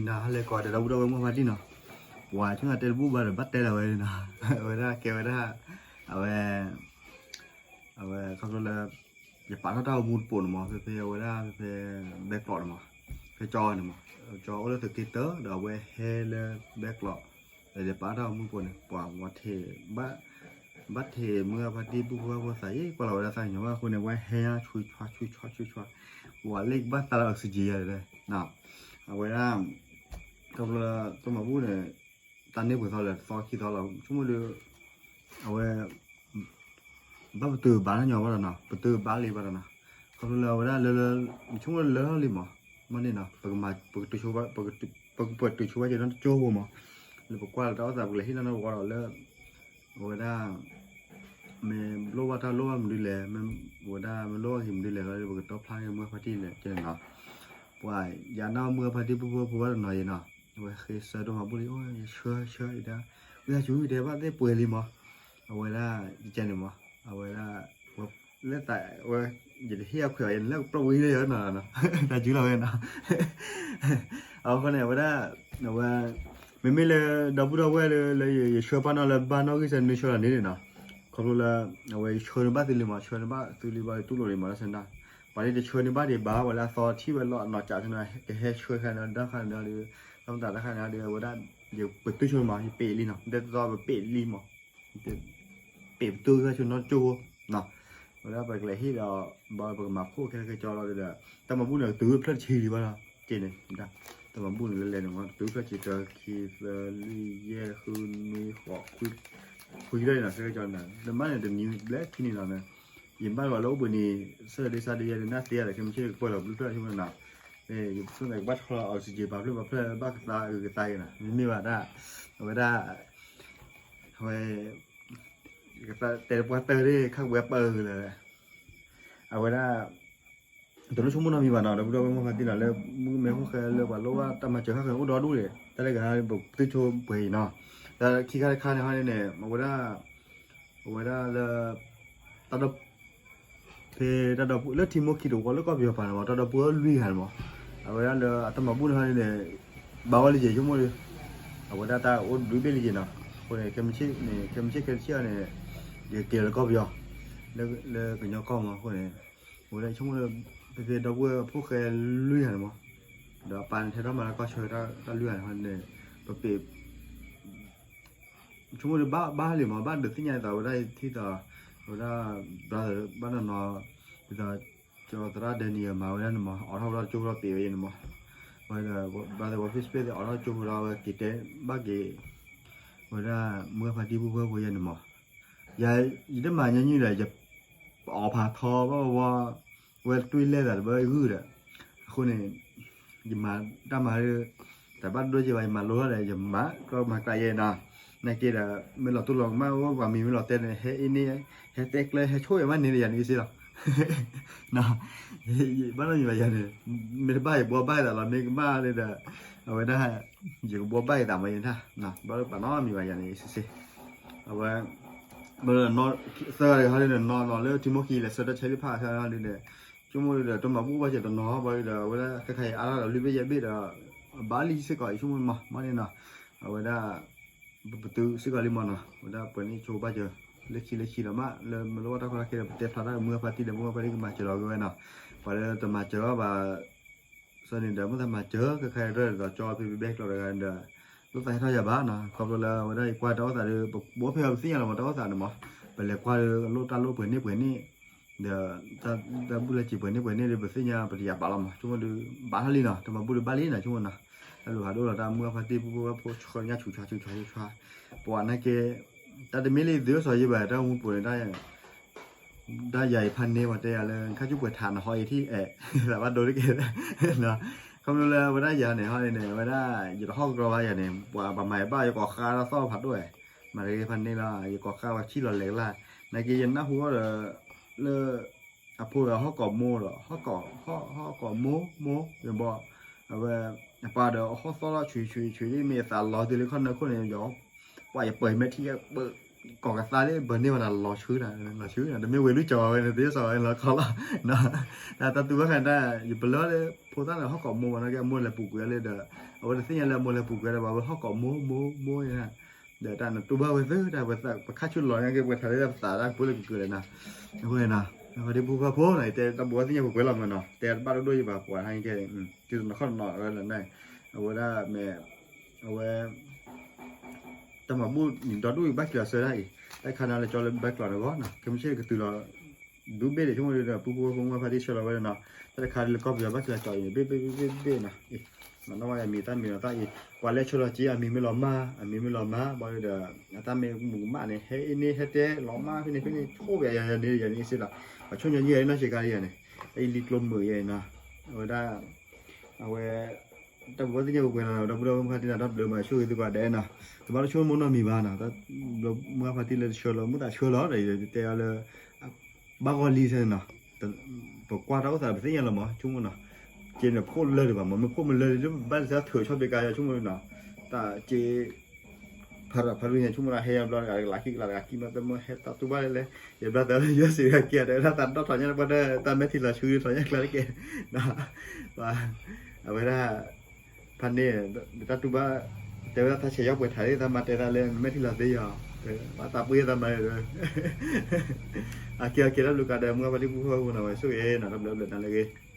နၤဟါလၢကိးဂၤဒဲး ဒီပုၢ်ဒီဝဲၢ်မိၢ်ပၢ်တံၢ်နီၤ, ပှၤဆိကမိၣ်တဲတဘူၣ်ဘၣ်ဒီး ဘၣ်တဲလီၤဝဲနီၤ, အဝဲဒၣ်ကဲဝဲဒၣ် အဝဲ အဝဲခီဖျိလၢ ယပာ်ထီၣ်တၢ်အိၣ်မူတပိာ်န့ၣ်မး, ဖဲဖဲအဝဲဒၣ်ဖဲဖဲ ဘဲကျိးန့ၣ်မး, ဖဲကၠီန့ၣ်မး, ကၠီအိၣ်လၢသုးက့တၢဒီး အဝဲဟဲလၢဘဲကျိး, ဒီးယပာ်ထီၣ်တၢ်အိၣ်မူတပိာ်န့ၣ် ပှၤဝဲထံၣ် ဘၣ်ထံၣ်မုၢ်ဂၢ်ဖါတံၢ် ပုၢ်ဖိဝဲၢ်ဖိသး ယကွၢ်လီၤဝဲဒၣ်သးကညီၤဘၣ်အဃိန့ၣ် ဝဲဟဲညါဆူဆွါဆူဆွါဆူဆွါ, ပှၤလၢကဘၣ်သးလၢ oxygen ယၤဒီး အဝဲဒၣ် ခီဖျိလၢတၢ်မၤဘူၣ်န့ၣ် တၢ်န့ၢ်ပှဲၤသီလၢတသီခံသီလီၤ, ဆိကမိၣ်ဒီး အဝဲ ဘၣ်ပတုာ်ဘၣ်နီၢ်ညီဘၣ်ဒီးနီၤ, ပတုာ်ဘၣ်လံဘၣ်ဒီးနီၤ, ခီဖျိလၢအဝဲဒၣ်လၢလၢ ဆိကမိၣ်လၢလီၢ်လံမး, မ့ၢ်န့ၣ်နီၤ, ပကမၤ ပကတုာ်ဆိ ပကပတုာ်ဆိဝဲက့ၤနီတကၠိဖိမး, လၢပကွၢ်လၢတၢ်အိၣ်သး ပကလဲၤဟ့ၣ်နီၤနီၤဝီဒီးလၢ အဝဲဒၣ် မ့ၢ်လိၣ်ဘၣ်တၢ်လိၣ်ဘၣ်မနုၤလဲၣ်, မ့ၢ်ဝဲဒၣ်မ့ၢ်လိၣ်ဘၣ်က့ၤမနုၤလဲၣ်လီၤ, ပကတီဖျါက့ၤမုၢ်ဂၢ်ဖါတံၢ်လဲၣ်ကဲန့ၣ်နီၤ, ပှၤယၤနီၢ်မုၢ်ဂၢ်ဖါတံၢ် ပုၢ်ဖိဝဲၢ်ဖိဝဲတနီၤအံၤနီၤ, အဝဲဃ့ဆၢတၢ်မၤဘူၣ်လံ, အိၣ် ယဆှၢဆှၢအံၤဒၣ်, ဝဲဟဲဆူအံၤတဲဘၣ်သ့ၣ်ပှဲၤလံမး, အဝဲဒၣ်ကဲန့ၣ်မး, အဝဲဒၣ် လၢသးဝဲ ယတဟ့ၣ်အခွဲးအီၤ ယန့ၣ်လၢကပြီၢ်ဝံၤလၢယနီၤ, တၢ်စုလီၤဝဲနီၤ, အဃိန့ၣ် အဝဲဒၣ် အဝဲ မ့မ့ၢ်လၢဒီပုၢ်ဒီဝဲၢ်လၢ လၢယဆှၢပာ်နီၣ်လၢဘၣ်နီၣ်ဂံၢ်စဲးနုာ်ဆှၢလီၤန့ၣ်နီၤ, ခီဖျိလၢ အဝဲယဆှၢန့ၢ်ဘၣ်သုလံမး, ဆှၢန့ၢ်ဘၣ်သုလံဘၣ် တူၢ်လိာ်လံမး တၢ်ဆၢနၢ်, ပှၤန့ၣ်တဆှၢန့ၢ်ဘၣ်ဒံးဘၣ် ဝဲလၢအသီထံၣ်ဝဲလီၤအနီၢ်ကးဆၢန့ၣ် ကဟဲဆှၢခါန့ၣ် ဒၣ်ခါန့ၣ်ဒီး တၢ်မတၤတၢ်ခါန့ၣ်ဒီး အဝဲဒၣ် ယပတုာ်ဆိမး ယပ့းလံနီၤ, ဒ်သိးပပ့းလံမး ပ့းပတုာ်ခါဆိနီတကၠိဖိနီၤ, ဝဲဒၣ်ပကလဲၤဟ့ၣ်ဒီး ဘၣ်ပကမၤခိၣ်ခဲလၢာ်ခဲဆ့လီၤဒီး တၢ်မၤဘူၣ်န့ၣ် ကတုၤဖျၢၣ်တဆံလံဘၣ်လီၤ, ကဲန့ၣ် တၢ်မၤဘူၣ်န့ၣ်လၢလဲၤန့ၣ်မး ကတုၤဖျၢၣ်တဆံ တၢ ခံ သၢ လွံၢ် ယဲၢ် ဃု နွံ ဃိး ခွံ ခွံကလီၢ်နီၤ, ခဲလၢာ်ခဲဆ့န့ၣ် တမ့ၢ်န့ၣ် တနံၤဘျဲၣ်ခံနံၤလီၤန့ၣ်, ယဘၣ်လီၤလၢအိၣ်ဘှံးနံၤ Saturday Sunday ယဲန့ၣ် နၢ်သ့ယၤဒီး ခဲမုၢ်ဆ့ၣ်ကပၢၢ်လီၤဘျုးဖျၢၣ်ဆိမးနီၤ, ယဆိကမိၣ်ကဘၣ်ထီၣ်လီၤ oxygen ပာ်ဖျၢၣ်ပာ်ဖျၢၣ်ဘၣ်ကသါအုးကသါက့ၤနီၤ, မ့မ့ၢ်ဘၣ်ဒၣ် အဝဲဒၣ် အဝဲ ကသါတဲပှၤတၢၢ်ဒၣ် ခၣ်ဝဲပၢၢ်လၢ အဝဲဒၣ် တလိၣ်ဆိကမိၣ်နီတမံၤဘၣ်နီၤ, ဒီပုၢ်ဒီဝဲၢ်မိၢ်ပၢ်တံၢ်နီၤ လၢမုၢ်မ့ၢ်ဟိၣ်ဃဲလၢပှၤလိၣ်ဘၣ်တၢ်မၤစၢၤဃၣ်ဃၢၤအိၣ်ဒီဒူၣ်န့ၣ် တၢ်လၢဂၤပသုဆိပှဲၤအံၤနီၤ, တၢ်ခံခါတခါန့ၣ်ဟီန့ၣ် အဝဲဒၣ် အဝဲဒၣ်လၢ တၢ်ဒီ ဖဲတၢ်ဒီပုၢ်လၢထံမိၢ်ခံတဝီလၢကီၢ်ပယီၤပၤန့ၣ်မး တၢ်ဒီပုၢ်လွံၢ်ဂၤန့ၣ်မး, အဝဲဒၣ်လၢအတၢ်မၤဘူၣ်န့ၣ်ဟီန့ၣ် ဘၣ်ဝဲလၢယဆိကမိၣ်ဒီး အဝဲဒၣ်တၢ်အိၣ်ဒုးဘ့ၣ်လံက့ၤနီၤ, အဃိန့ၣ် ခဲမုၢ်ဆ့ၣ်န့ၣ် ခဲမုၢ်ဆ့ၣ်ခဲတဆ့ၣ်အီၤန့ၣ် ယက့ၤလီၤလၢကီၢ်ပယီၤ လၢကညီကီၢ်မးအဃိန့ၣ် အဝဲဒၣ်ဆိကမိၣ်လၢ ဖဲဖဲဒီပုၢ်ဝဲၢ်ဖိၣ်ဃဲလွံၢ်ဂၤန့ၣ်မး, ဒီးအပၢ်န့ၣ်ထဲထီၣ်မၤလၢကီၢ်ဆၢတၢ်လွံၢ်ဂၤန့ၣ်ဟီန့ၣ် ပပ့း ဆိကမိၣ်ဒီးဘၣ်ဘၣ်လံမး ဘၣ်ဒုးသ့ၣ်ညါဒ်သိးဝဲဒၣ်ထံၣ်သိး အဝဲဒၣ် brother ဘၣ်နီၢ်နီၢ် ဒ်သိး ကၠီသရၣ် Daniel မၤဝဲဒၣ်န့ၣ်မး အိးထီၣ်ဝဲဒၣ်ကၠိဒီးပ့းဝဲယဲန့ၣ်မး, ဝဲဒီး brother ဝဲ Facebook သ့ၣ်အိးထီၣ်ကၠိဒီးဝဲက့ၤတဲဘၣ်က့ၤ ဝဲဒၣ်မုၢ်ဂၢ်ဖါတံၢ်ပုၢ်ဖိဝဲယဲန့ၣ်မး, ယ ယတမၤညီနုၢ်ဒီး ယ အီၣ်ဖးထီဘၣ်ဝဲ ဝဲတွံၢ်လဲၢ်သးတဘၣ်ဂုၢ်ဒီး အဃိန့ၣ် ယမၤတၢ်မၤ တဘၣ်ဒိက့ၤဘၣ် ယမၤလိထီၣ်ဒီး ယမၤကျီမၤကျါယဲနီၤ, နာ်က့ဒီး မ့ၢ်လီၤတိၢ်လီၤကမၣ် အိၣ်ပှၤမံၤမ့ၢ်လီၤတဲာ်န့ၣ် ဟဲအ့န့ၣ် ဟဲတဲကျဲ ဟဲဆိၣ်ယၤမးန့ၣ်ဒီး ယၤန့ၣ်စ့လီၤ, ဘၣ်နီတမံၤဘၣ်ယၤန့ၣ် မ့ၢ်တဘၣ်ယဘှီဘၣ်ယသးလီၤ မ့ၢ်ကမၣ်န့ၣ်ဒီး အဝဲဒၣ် ယကဘှီဘၣ်ယသးမးယဲန့ၣ် ဘၣ်ပာ်နီတမံၤဘၣ်ယၤန့ၣ် စ့စ့ အဝဲ ဘၣ် သၢဂၤတဂၤဟီဒ်န့ၣ် နီၢ်နီၢ်လၢထံမိၢ်ခံ လဲၤဆှၢတၢ်ဆဲးလံဖးဆါဟီဒ်န့ၣ် ဆိကမိၣ်ဒီး တၢ်မၤဘူၣ်ဘၣ်စဲးတနီၤဘၣ်ဒီး အဝဲဒၣ်ခဲခါအံၤအါထီၣ်ဒီးလွံၢ်ဘ့ၣ်ယဲၢ်ဘ့ၣ်ဒီး ဘၣ်လံစ့ၢ်ကီး ယဆိကမိၣ်မး မ့ၢ်န့ၣ်နီၤ အဝဲဒၣ် ပပတုာ်စ့ၢ်ကီးလံမးနီၤ အဝဲဒၣ်ပှဲၤန့ၣ်ဆိဘၣ်စၢၤ လၢခံလၢခံဒီးမး လၢမ့ၢ်လိၣ်ဘၣ်တၢ်ကီတၢ်ခဲဒီး ပတဲဖျါတၢ်မုၢ်ဂၢ်ဖါတံၢ်ဒီး မုၢ်ဂၢ်ဖါတံၢ်ကမၤစၢၤလီၤက့ၤဝဲနီၤ ပှၤလၢတမၤစၢၤဘၣ် စီၤန့ၣ်ဒီး မ့ၢ်တၢ်မၤစၢၤ ခဲခါတၢၢ်ဒီး ကၠီဖဲဘဲကျိးတဂၤဒီး လိၣ်သးဟဲထီၣ်ယၤဘၣ်နီၤ ခီဖျိလၢအဝဲဒၣ်ယကွၢ်တၢ်အိၣ်သးဒီး ပဘိဖဲအီၤပသ့ၣ်ညါလီၤမး တၢ်အိၣ်သးန့ၣ်မး ပလဲၤကွၢ်ဒီး လိၣ်တၢ်လိၣ်ပှဲၤန့ၣ်ပှဲၤန့ၣ် ဒီး တၢ်ဘူၣ်လၢစံးပှဲၤန့ၣ်ပှဲၤန့ၣ်ဒီး ပသ့ၣ်ညါပတယာ်ပာ်လီၤမး ဆိကမိၣ်ဒီး ဘၣ်ထီၣ်လံနီၤ တၢ်မၤဘူၣ်ဒီးဘၣ်လံနီၤ ဆိကမိၣ်နီၤ တၢ်လိၣ်ဖးဒိၣ်လီၤ တၢ်မုၢ်ဂၢ်ဖါတံၢ် ပုၢ်ဖိဝဲၢ်ဖိ ဆှၢညါဆူၣ်ဆါဆူၣ်ဆါဆူၣ်ဆါ ပှၤနာ်က့ တၢ်တမ့ၢ်လၢသုးစီၤယ့ဘၣ် တၢ်အိၣ်မူပူၤန့ၣ် တၢ် တၢ်ယၤအံၤဖးန့ၢ်ပှၤတဲယၤလၢ ခါဆူၣ်ပှဲၤထးနဟီအံၤထံၣ်အဲၣ် သးဘၣ်ဒိတက့ၢ် ခီဖျိလၢအဝဲဒၣ်ယၤန့ၣ် ဟီန့ၣ်န့ၣ် အဝဲဒၣ် ယတဟီၣ်ကဒီးဘၣ်ယၤန့ၣ် ပှၤဘၣ်မၤယၤဘၣ် ယကိးဃါတၢ်သီၣ်ဖးဒိၣ်ဝဲ မၤတဂ့ၤဖးန့ၢ်လီၤ ယကိးဃါပှၤဆံၣ်လီၤလဲၤကလၢ် နာ်က့ယနၢ်ဟူအီၤဒီး လၢ အဖိဒီးဟီၣ်ကိးမိၢ်ဒီး ဟီၣ်ကိး ဟီၣ်ကိးမိၢ် မိၢ် ယဘီ အဝဲ အပၢ်ဒီးဟီၣ်သီၣ်လီၤဆွံဆွံဆွံ ဒ်မ့ၢ်အသးလီၤတုၤလၢခီၣ်နၢခိၣ်န့ၣ် ယ ပှၤယပၢၢ်မဲာ်ထံ ကိးကသါလၢ ဘၢန့ၢ်ဝဲဒၣ်လီၤဆှုနၤ လီၤဆှုနၤ တမ့ၢ်ဝဲလူၤကၠီၤဝဲန့ၣ် သ့စီၤဝဲလီၤခီလီၤ တၢ်တူၢ်ဘၣ်ဃးတၢ် ယပလၢလၢ အဃိသတးန့ၣ် ဟီၣ်ကိးမိၢ်ဝဲနီၤ ကဲအမိၢ်လဲၤပူၤကွံာ်အီၤလၢဒီး အဝဲတသ့ၣ်ညါလၢအမိၢ်လဲၤပူၤကွံာ်ဒီး ဘၣ်ဝဲဟီၣ်ကိးမိၢ်မိၢ်မိၢ်န့ၣ် ဒီးတၢ်နတူၢ်ဘၣ်ဝဲသ့ၣ်တၢ် ပခါဆူၣ်လီၤညါက့ၤ ပှဲၤထးလၢပသးတၢ်ပူၤလၢကကုာ်လဲၣ်နီၤ. အဃိန့ၣ်နီၤ ပှၤဒ့ဖိဃီဖိနီၤ ယတဲတၢ်ဘိးဘၣ်သ့ၣ်ညါပှဲၤပှဲၤလီၤမးနီၤ တဲတဘၣ်ဒိၣ်ဒိၣ်ယဘၣ်ပှၤဟါကဲ တုၤတနီၤခီၣ်တနီၤဝဲလၢန့ၣ် အဝဲဒၣ်မ့ၢ် အဝဲ တၢ်မၤဘူၣ်နံၤဒီဒူၣ်အံၤ ဘၣ်ချံးလီၤဆၢဒၣ်အံၤ တၢ်တခါန့ၣ်လၢကၠီလၢဘၣ်ကျီၤတဂီၢ်နီၤ ခဲမုၢ်ဆ့ၣ်ကတုၤလီၤ ဒူဘ့ၣ်ဒံး ဆိကမိၣ်ဒီး ပူဖိဖိမုၢ်ဖါတံၢ်ဆှၢလီၤဝဲနီၤ တၢ်တခါလၢကီၢ်ပယီၤဘၣ်ချံးလီၤကၠီအံၤန့ၣ် ဘ့ၣ်ဘ့ၣ်ဘ့ၣ်ဘ့ၣ်ဘ့ၣ်နီၤ မၤနီၣ်ဝဲအမံၤတၢ်မံၤလီၤတၢ်အံၤ ပှၤလဲၤဆှၢလီၤက့ၤအမံၤမ့ၢ်လီၤမၢ် အမံၤမ့ၢ်လီၤမၢ် ဘၣ်ဒီး အတၢ်မ့ၢ်မုာ်ကမၣ်န့ၣ် ဟဲအ့န့ၣ် ဟဲတဲလီၤမၢ်ဖဲန့ၣ်ဖဲန့ၣ် ဆိၣ်ဘၣ်ယၤယၤန့ၣ် ယၤန့ၣ်စ့လီၤ ပှၤဆိကမိၣ်ညီယဲၢ်နီၢ်ဆံးခါယၤန့ၣ် အအံၤလံကျိမုာ်ယဲၢ်နီၤ အဝဲဒၣ် အဝဲ တၢ်ဘိးဘၣ်သ့ၣ်ညါပှဲၤပှဲၤလီၤနီၤ ဒီပုၢ်ဒီဝဲၢ်မုၢ်ဖါတံၢ်န့ၣ် တၢ်ဘျုးမၤဆိၣ်ဂ့ၤသုကိးဂၤဒဲးနီၤ တဘၣ်တဆိကမိၣ်နီတမံၤဘၣ်နီၤ မုၢ်ဖါတံၢ်လၢတဆှၢလီၤ မုၢ်သးဆှၢလီၤဒီး ယတဲအီၤလၢ ဘၣ်ဂီၢ်လံဆဲန့ၣ်နီၤ ပကွၢ်တၢ်အိၣ်သးဒီးပသ့ၣ်ညါလီၤမး ဆိကမိၣ်နီၤ က့န့ၣ်ဖှိၣ်လၢာ်ဒံးဘၣ်မး မ့ၢ်ဖှိၣ်မ့ၢ်လၢာ်ဒံး ဘၣ်လၢသးထုးဆီၣ်ဘ့ကါယၤ ဆိကမိၣ်နီၤ တၢ်က့ ဖးရၤဖးရူန့ၣ် ဆိကမိၣ်ဒၣ်ဟဲယၤဘျီတဂၤတကလးခံကလးတဂၤခံမး တမ့ၢ်ဟဲတၢ်တူၢ်ဘၣ်လဲၣ်လဲၣ် ယဘျီသးလၢယွၤစံးတဂၤက့ၤ တဲဝဲဒၣ်သးဒီၣ်ထီၣ်ညါတပှၢ်တၢ် တၢ်မဲာ်ထံလီၤဆှုထီၣ်ညါကျါတက့ၢ် အဝဲဒၣ် ဖါန့ၣ် တၢ်တူၢ်ဘၣ် တဲဝဲဒၣ်တၢ်ဆဲးယီၤပှဲၤထးလံ တၢ်မၤတဲသးလၢမဲာ်ထံလီၤသ့ယီၤ ဘၣ်သးပှ့ၤသးမၤ အက့ၤအက့ၤတၢ်ဘျုးကးဒီး မုၢ်ဖါတံၢ်ပူဖိဖိနီၤ ဝဲဆိၣ်ဂ့ၤနီၤ တၢ်ဘျုးဘျုးနၤလၢအဂ့ၤ